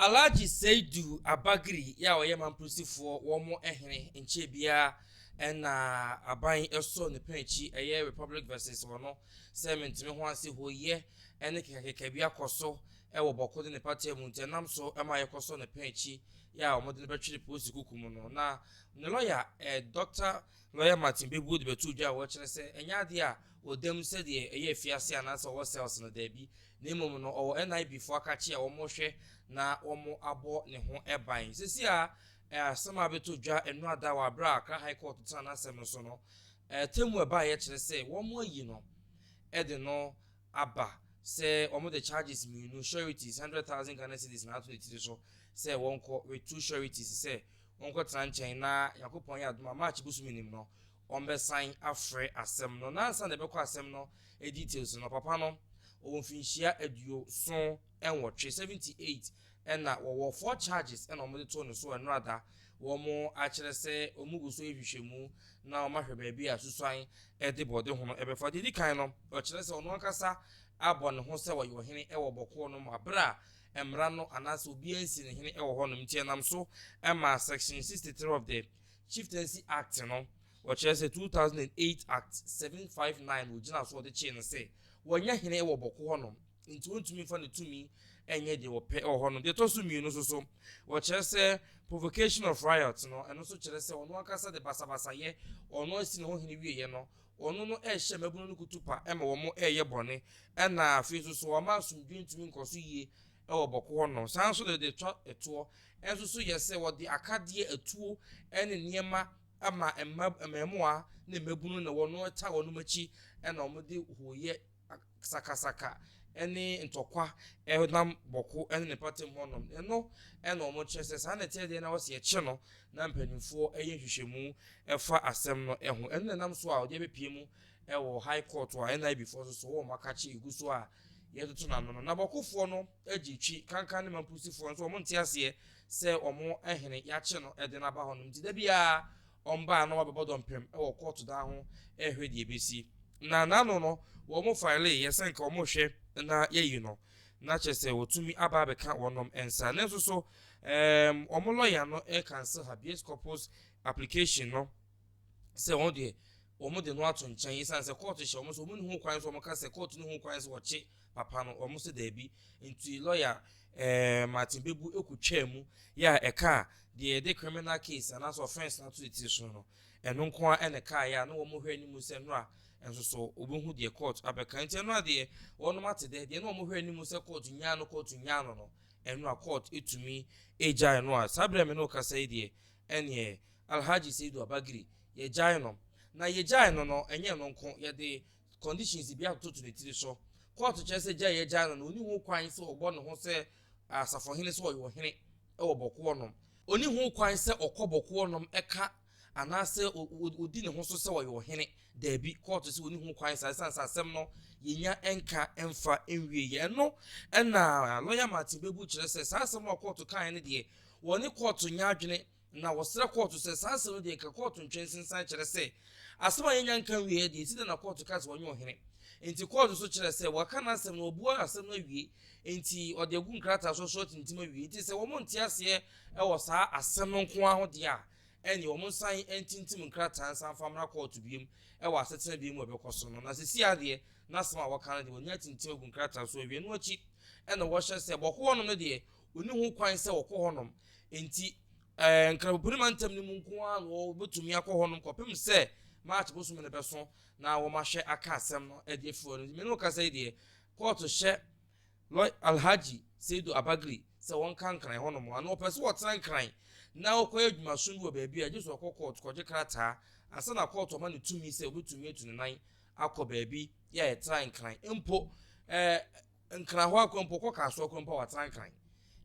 Alhaji Seidu Abagiri a ɔyɛ Mamprosifoɔ wɔn hene nkyɛn biara ɛna aban ɛsɔ ne pɛn akyi, ɛyɛ Republic versus wɔn sɛ mentumi ho ase hɔ ɛne kekakeka bi akɔ so ɛwɔ Bawku de ne patia mu, nti ɛnam so ɛma yɛkɔ ne pɛn akyi yɛ a wɔde no bɛtwere polisi kuku mu no. Na ne lɔya Dr. Lawyer Martin Kpebu de bɛto dwa a wɔkyerɛ sɛ ɛnyɛ adeɛ a ɔdam sɛdeɛ ɛyɛ afiase anaasɛ ɔwɔ cells no, daabi, na mmom no ɔwɔ NIB foɔ akakye a wɔhwɛ na wɔn abɔ ne ho ban. Sisi a asɛm a bɛto dwa ɛno ada wɔ abere a Accra High Court tena n'asɛm no so no, temu ɛbaa yɛ kyerɛ sɛ wɔn ayi no ɛde no aba sɛ wɔn de charges mmienu, sureties 100,000 Ghana cedis na ato ne tiri so sɛ wɔnkɔ with two sureties sɛ wɔnkɔ tena nkyɛn, na Yakopɔn yɛ adoma March bosom nim no wɔn afrɛ asɛm no. Nansa na ɛbɛkɔ asɛm no details no, papa no ɔwɔ mfinhyia 78, 78, ɛna wɔwɔ four charges ɛna wɔde to ne so. Ɛno ada wɔn akyerɛ sɛ wɔn gu so ehwehwɛ na wɔn ahwɛ baabi a susuan ɛde bɔde ho no ɛbɛfa. Deɛ di kan no, ɔkyerɛ sɛ ɔno ankasa abɔ ne ho sɛ ɔyɛ ɔhene ɛwɔ Bawku no mu abere a mmara no anaasɛ obiara nsi ne hene ɛwɔ hɔnom, nti ɛnam so ɛma section 63 of the Chieftaincy Act no, wɔkyerɛ sɛ 2008 Act 759, wɔgyina so wɔde kyee no sɛ wɔnyɛ hene wɔ Bawku hɔnom, nti wɔntumi nfa ne tumi ɛnyɛ deɛ wɔpɛ ɛwɔ hɔnom. Deɛ ɛtɔ so mmienu nso so, wɔkyerɛ sɛ provocation of riot no, ɛno nso kyerɛ sɛ ɔno ankasa de basabasayɛ, ɔno asi ne ho hene wieɛ no, ɔno no ɛrehyɛ mmabunu no kutu pa ɛma wɔn ɛreyɛ bɔne, ɛna afei nso so wɔn asomdwe ntumi nkɔ so yie ɛwɔ Bawku hɔnom. Saa nso de tɔ ɛtoɔ ɛnso so yɛ sɛ wɔde akadeɛ, atuo ɛne nneɛma ama mma mmaamua ne mmabunu na wɔn ta wɔn akyi, ɛna wɔde hooyɛ sakasaka ɛne ntɔkwa ɛnam Bawku ɛne ne patam hɔnom. Ɛno ɛna wɔn kyerɛ sɛ saa na ɛteɛ deɛ na wɔsi ɛkyi no na mpanimfoɔ ɛyɛ nhwehwɛmu ɛfa asɛm no ɛho. Ɛno na ɛnam so a ɔde abɛpie mu ɛwɔ High Court a NIB foɔ nso so wɔn akakye egu so a yɛtoto n'ano no. Na Bawkufoɔ no agye twi kankan ne Mampusifoɔ nso wɔn nte aseɛ sɛ wɔn ɛhene yɛakye no ɛde n'aba hɔnom, nti da biara ɔmbaa na wabɛbɔ dɔmpem ɛwɔ court dan ho ɛhwɛ deɛ ebesi. Na n'ano no wɔn file yɛ sɛ nka wɔn hwɛ na yɛyi no na kyerɛ sɛ wɔtumi aba abɛka wɔnom nsa ne nso so wɔn lɔya no ɛcancel habeas corpus application no sɛ wɔn deɛ wɔn de no ato nkyɛn, esan sɛ court hyɛ wɔn so wɔn ne ho kwan so wɔn ka sɛ court ne ho kwan so wɔkye papa no, wɔn sɛ daabi. Nti lɔya Martin Kpebu ekutwa mu yɛ a ɛka deɛ yɛde criminal case anaasɛ offence na ato ne tiri so no, ɛno nko ara ɛna ɛka yɛ a na wɔn hwɛ anim sɛ nnora nso so obehu deɛ court abɛka. Nti ɛno adeɛ wɔn ate dɛ deɛ na wɔn hwɛ anim sɛ court nyaa no, court nyaa no no, ɛno a court etumi egyae no a saa abirɛ mi no kasa yi deɛ, ɛneɛ Alhaji Seidu Abagiri yɛgyae no. Na yɛgyae no no, ɛnyɛ no nko, yɛde conditions bi atoto ne tiri so. Court kyerɛ sɛ gyae yɛgyae no no, oni ho kwan sɛ ɔbɔ ne ho sɛ asafohene, sɛ ɔyɛ ɔhene ɛwɔ Bawku nom. Oni ho kwan sɛ ɔkɔ Bawku nom ɛka anaasɛ odi ne ho so sɛ ɔyɛ ɔhene, daabi. Court sɛ oni ho kwan saa, ɛsiane sɛ asɛm no yɛnya ɛnka ɛmfa nwie yɛ. Ɛno ɛna lawyer Martin Kpebu kyerɛ sɛ saa asɛm a court kan no deɛ, wɔne court nya adwene, na wɔsrɛ court sɛ saa asɛm no deɛ nka court ntwɛn nsensan, kyerɛ sɛ asɛm a yɛnya nka wie deɛ esi na court ka sɛ wɔnyɛ ɔhene. Nti court nso kyerɛ sɛ wɔaka n'asɛm no, wɔbua asɛm no awie, nti ɔde agu nkrataa so so atintim awie, nti sɛ wɔn nte aseɛ ɛwɔ saa asɛm no nko ara ho deɛ a, ɛne wɔn nsan ntintim nkrataa nsan fa mmra court biem ɛwɔ asetena biem a ɛbɛkɔ so no. Na sisi adeɛ n'asɛm a wɔka no deɛ, wɔn atintim agu nkrataa so awie no akyi, ɛna wɔhyɛ sɛ Bawku hɔnom no deɛ, oni ho kwan sɛ wɔkɔ hɔnom, nti Nkramopo mantam no mu nko ara na wɔbɛtumi akɔ hɔnom kɔpem sɛ March bosom no bɛso na wɔn ahyɛ aka asɛm no de afiri hɔ no. Mene wo kasa yi deɛ, court hyɛ lɔ Alhaji Seidu Abagiri sɛ wɔnka Nkran hɔnom ano, ɔpɛ sɛ wɔtena Nkran na wɔkɔyɛ adwumaso bi wɔ baabi a gye so ɔkɔ court kɔgye krataa ansa na court ɔma no tumi sɛ obɛtumi atu ne nan akɔ baabi yɛ a yɛtena Nkran mpo, Nkran hɔ akɔ mpo, kɔ Kasoa kɔ mpo a wɔatena Nkran.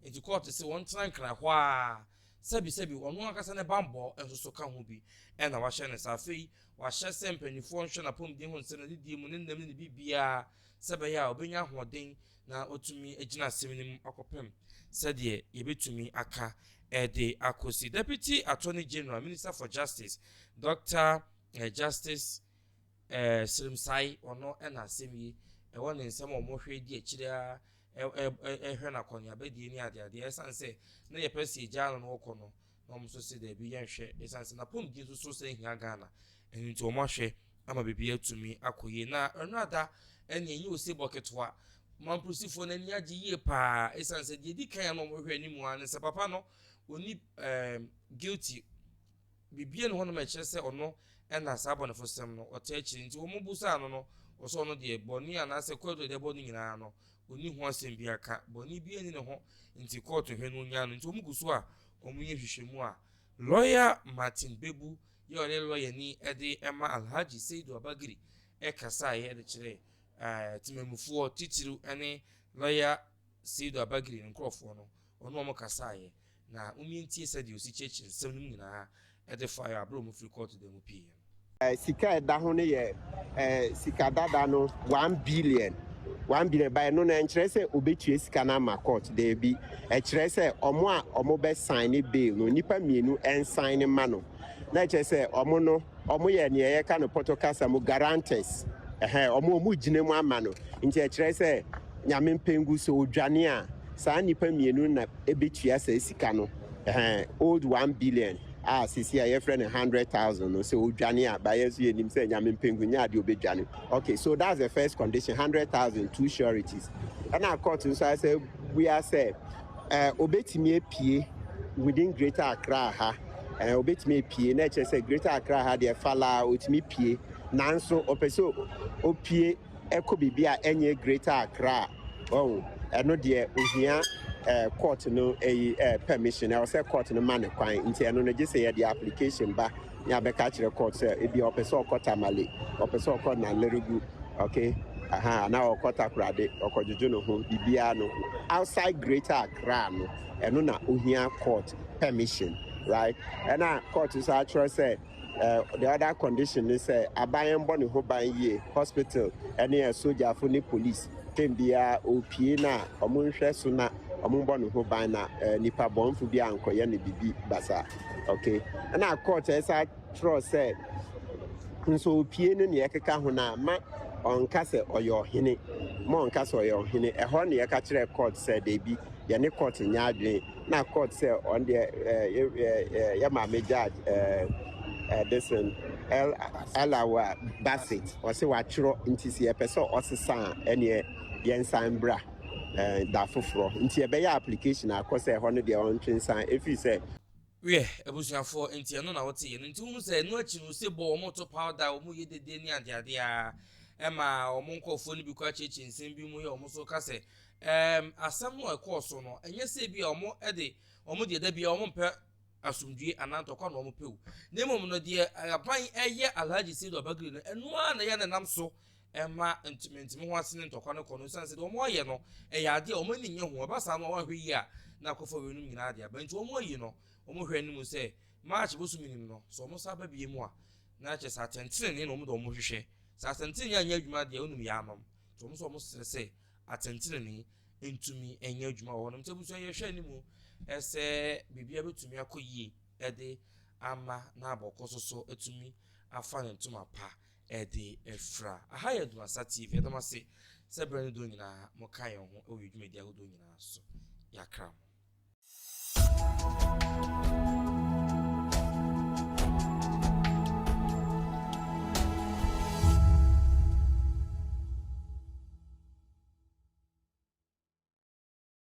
Nti court sɛ wɔntena Nkran hɔ a, sɛbisɛbi ɔno ankasa ne bambɔ nso so ka ho bi ɛna wahyɛ no saa. Afei wahyɛ sɛ mpanimfoɔ nhwɛ n'apɔmuden ho nsɛm na didie mu ne nnam ne ne biribiara sɛ bɛyɛ a ɔbɛnya ahoɔden na ɔtumi agyina asɛm no mu akɔpem sɛdeɛ yɛbɛtumi aka ɛde akɔsi. Deputy Attorney General, Minister for Justice, Dr. Justice Srem-Sai, ɔno ɛna asɛm yi ɛwɔ ne nsɛm a wɔhwɛ di akyire a. ɛhwɛ no akɔneabadie ne adeadeɛ ɛsiane sɛ na yɛpɛ sɛ yɛgyaa no na ɔkɔ no na wɔn nso sɛ daabi yɛnhwɛ ɛsiane sɛ n'apɔmuden nso so sɛ hia Ghana ɛno nti wɔn ahwɛ ama biribi atumi akɔ yie na ɛno ɛne ɛnyɛ osebɔ ketewa mampolisifoɔ no ani agye yie paa ɛsiane sɛ deɛ di kan a na wɔhwɛ anim a ne sɛ papa no ɔni guilty biribiara ne hɔnom a ɛkyerɛ sɛ ɔno ɛna saa abɔnefo sɛm no ɔte akyire nti wɔn busaa no no ɔsɛ ɔno deɛ bɔne anaasɛ kɔɔto deɛ ɛbɔ no nyinaa no ɔni ho asɛm bi aka bɔne bi ani ne ho nti kɔɔto hwɛ no onya no nti wɔn gu so a wɔn yɛ nhwehwɛmu a lawyer Martin Kpebu yɛ ɔne lawyer ni ɛde ɛma Alhaji Seidu Abagiri ɛkasa a yɛde kyerɛ temamufoɔ titiriw ɛne lawyer Seidu Abagiri ne nkurɔfoɔ no ɔno wɔn kasaeɛ na wɔn ntie sɛdeɛ osi kyerɛkyerɛ nsɛm no nyinaa ɛde fa yɛ abere wɔn firi kɔɔto dan mu pii. Sika a ɛda ho no yɛ sika dada no 1 billion, 1 billion ba ɛno no ɛnkyerɛ sɛ obetua sika no ama court daabi. Ɛkyerɛ sɛ ɔmo a ɔmo bɛ sign ne bail no, nipa mmienu ɛnsign ne ma no na ɛkyerɛ sɛ ɔmo no ɔmo yɛ nea yɛka no pɔtɔ kasa mu guarantors. Ɛhɛn ɔmo gyina mu ama no nti ɛkyerɛ sɛ Nyame mpengu sɛ odwane a saa nipa mmienu na ebetua saa sika no. Ɛhɛn old 1 billion a sisi a yɛfrɛ no 100,000 no sɛ odwane a bayɛ nso yɛnim sɛ Nyame mpengu nyɛ adeɛ obɛdwane. Okay, so that's the first condition, 100,000, two sureties. Ɛna court nso asɛ bua sɛ obetumi apue within Greater Accra ha. Obetumi apue na ɛkyerɛ sɛ Greater Accra ha deɛ falaa otumi pue, nanso ɔpɛ sɛ opue ɛkɔ biribi a ɛnyɛ Greater Accra ɔho ɛno deɛ ohia court no ɛyi permission. Ɛwɔ sɛ court no ma ne kwan nti ɛno no gye sɛ yɛde application ba ne abɛka kyerɛ court sɛ ebi ɔpɛ sɛ ɔkɔ Tamale, ɔpɛ sɛ ɔkɔ Nalerigu, okay, aha na ɔkɔ Takoradi ɔkɔdwodwo ne ho biribiara no outside Greater Accra no, ɛno na ohia court permission, right? Ɛna court nso atwerɛ sɛ the other condition ne sɛ aban bɔ ne ho ban yie, hospital ɛne sogyafo ne police tem biara opie na ɔmo nhwɛ so na ɔmo bɔ ne ho ban na nipa bɔnfo bi ankɔyɛ ne bibi basa. Okay, ɛna court ɛsa twerɛ sɛ nso opie no nea ɛkeka ho na ma ɔnka sɛ ɔyɛ ɔhene, ma ɔnka sɛ ɔyɛ ɔhene. Ɛhɔ ne yɛka kyerɛ court sɛ deebi, yɛne court nyɛ adwene na court sɛ ɔno deɛ yɛ maame judge ɛɛ ɛɛ Alawa Basit ɔsɛ watwerɛ nti sɛ yɛpɛ sɛ ɔsesa a ɛneɛ yɛnsan bra da foforɔ nti yɛbɛyɛ application akɔ sɛ ɛhɔ no deɛ ɔntwe nsan ɛfiri sɛ Wiɛ, abusuafoɔ, nti ɛno na wɔte yɛ no nti wohu sɛ ɛno akyi no sɛ bɔ wɔn to powder, wɔn yɛ dede ne adeade a ɛma wɔn nkɔfoɔ no bi kɔ akyerɛkyerɛ nsɛm bi mu yɛ wɔn so ka sɛ asɛm no a ɛkɔɔ so no ɛnyɛ sɛ bi a wɔn ɛde wɔn deɛ da bi a wɔn mpɛ asomdue anaa ntɔkwa na wɔn pɛ o, na mmom no deɛ aban ɛyɛ Alhaji Seidu Abagiri no ɛno ara na ɛyɛ nenam so ɛma ntumi ho ase ne ntɔkwa no kɔ no nsan sɛ deɛ wɔn ayɛ no ɛyɛ adeɛ a wɔn ani nye ho. Ɛba saa no a wɔahwɛ yie a na akɔfo weinom nyinaa de aba nti wɔn ayi no wɔn hwɛ anim sɛ March bosom nim no sɛ wɔn san ba bie mu a na kyerɛ sɛ atɛntenenee na wɔn de wɔn hwehwɛ sɛ atɛntenenee anyɛ adwuma deɛ wɔnum yɛ anom nti wɔn nso wɔn srɛ sɛ atɛntenenee ntumi nyɛ adwuma wɔ hɔnom. Nti abusua, yɛhwɛ anim ɛsɛ biribiara bɛtumi akɔ yie ɛde ama na abɔkɔ so so atumi afa ne ntoma pa ɛde afira. Aha yɛ Dumasa TV. Ɛdɔm ase sɛ berɛ no do nyinaa moka yɛn ho ɛwɔ yɛ dwumadi ahodoɔ nyinaa so. Yɛakra mo.